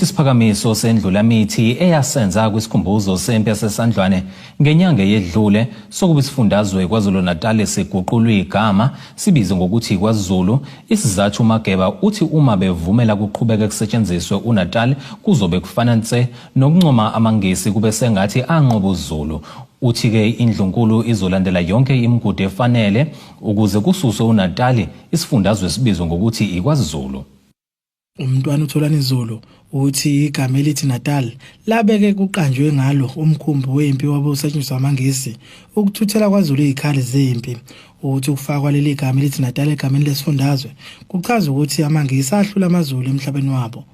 Isiphakamiso sendlulamithi eyasenza kwisikhumbuzo sempi yaseSandlwane ngenyanga eyedlule sokuba isifundazwe KwaZulu-Natal siguqulwe igama sibizwe ngokuthi KwaZulu. Isizathu uMageba uthi uma bevumela kuqhubeke kusetshenziswe uNatal kuzobe kufana nse nokuncoma amaNgisi kube sengathi anqoba uZulu. Uthi-ke indlunkulu izolandela yonke imigudu efanele ukuze kususwe uNatali isifundazwe sibizwe ngokuthi iKwaZulu. Umntwana uTholani Zulu uthi igama elithi Natal labeke kuqanjwe ngalo umkhumbi wempi wabe usetshenziswa amaNgisi ukuthuthela kwaZulu izikhali zempi. Uthi ukufakwa leli gama elithi Natal egameni lesifundazwe kuchaza ukuthi amaNgisi ahlula amaZulu emhlabeni wabo.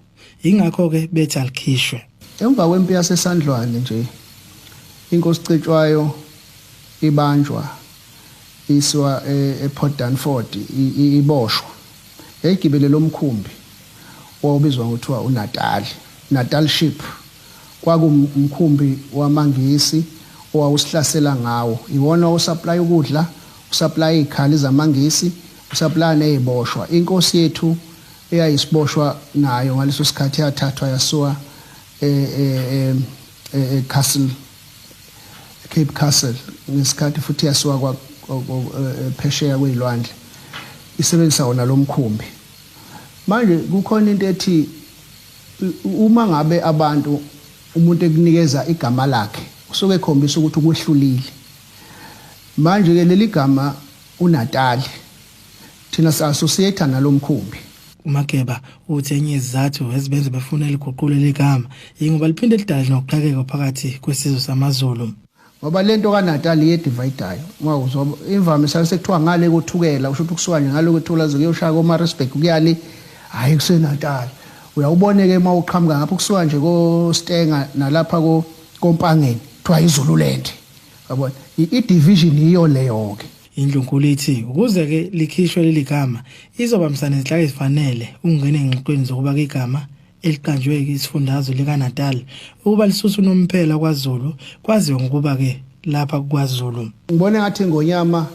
Ingakho-ke bethi alikhishwe. Emva kwempi yaseSandlwane nje inkosi Cetshwayo ibanjwa isiwa ePort Dunford iboshwa. Yayigibele lomkhumbi owawubizwa ngokuthiwa uNatal, Natal ship. Kwakumkhumbi wamaNgisi owawusihlasela ngawo. Iwona osupply ukudla, usupply izikhali zamaNgisi, usupply neziboshwa. Inkosi yethu eyayisiboshwa nayo ngaleso sikhathi yathathwa yasuka e Castle, Cape Castle, ngesikhathi futhi yasuka kwa phesheya kwezilwandle isebenzisa wona lo mkhumbi. Manje kukhona into ethi uma ngabe abantu umuntu ekunikeza igama lakhe usuke ekhombisa ukuthi ukwehlulile. Manje ke leli gama uNatal thina si-associate nalomkhumbi. uMageba uthi enye izizathu ezibenza befuna liguqule ligama yingoba liphinde lidale nokuqhekeka phakathi kwesizwe samaZulu. Ngoba lento kaNatal iye-dividayo uma uzwa imvamisa sekuthiwa ngale koThukela, usho ukuthi kusuka nje ngale koThukela kuyoshaya koMaritzburg kuyali, hayi, kuseNatal. Uyawubone-ke uma uqhamuka ngapho kusuka nje koStanger nalapha koMpangeni kuthiwa iZululand, yabona, i-division yiyo leyo-ke. Indlunkulu ithi ukuze-ke likhishwe leli gama izobambisana nezinhlaka ezifanele ukungena engxoxweni zokuba igama eliqanjwe isifundazwe likaNatal ukuba lisuswe unomphela kwaZulu, kwaziwe ngokuba-ke lapha kwaZulu. Ngibona ngathi ngonyama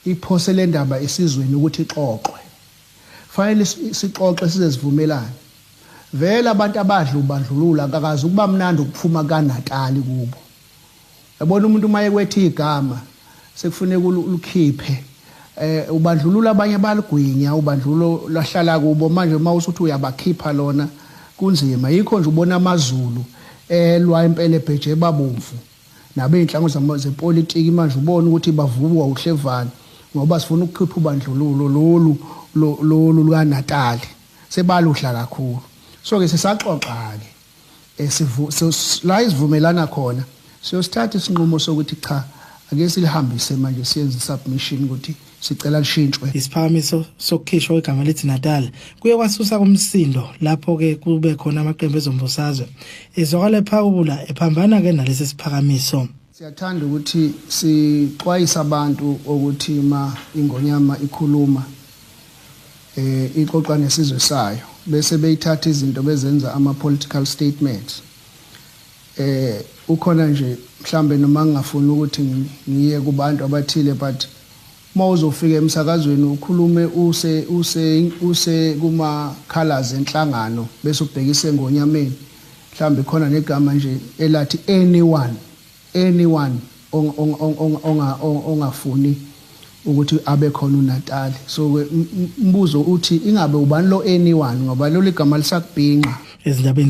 iphose le ndaba esizweni ukuthi ixoxwe. Fanele sixoxe size sivumelane. Vele abantu abadla ubandlululo akakazi ukuba mnandi ukuphuma kaNatali kubo. Yabona, umuntu uma ekwethi igama sekufuneka ulikhiphe, ubandlululo abanye baligwinya ubandlululo lahlala kubo. Manje uma usuthi uyabakhipha lona kunzima. Yikho nje ubona amaZulu elwa impela ebheje babomvu nabeyinhlango zepolitiki. Manje ubona ukuthi bavuka uhlevane ngoba sifuna ukukhipha ubandlululo lolu lukaNatali, sebaludla kakhulu. So ke sisaxoxa ke la isivumelana khona siyosithatha isinqumo sokuthi cha, ake silihambise manje siyenze submission ukuthi sicela lishintshwe. Isiphakamiso sokukhishwa igama elithi Natal kuye kwasusa kumsindo lapho-ke kube khona amaqembu ezombusazwe ezwakala ephawula ephambana-ke nalesi siphakamiso. Siyathanda ukuthi sixwayise abantu ukuthi ma ingonyama ikhuluma ixoxa nesizwe sayo bese beyithatha izinto bezenza ama political statements. Ukhona nje mhlambe noma ngingafuni ukuthi ngiye kubantu abathile, but uma uzofika emsakazweni ukhulume use kuma colors enhlangano bese ubhekise ngonyameni, mhlambe khona negama nje elathi anyone ongafuni ukuthi abe khona uNatal. So ke umbuzo uthi ingabe ubani lo anyone, ngoba lolu igama lisakubhinqa. Ezindabeni.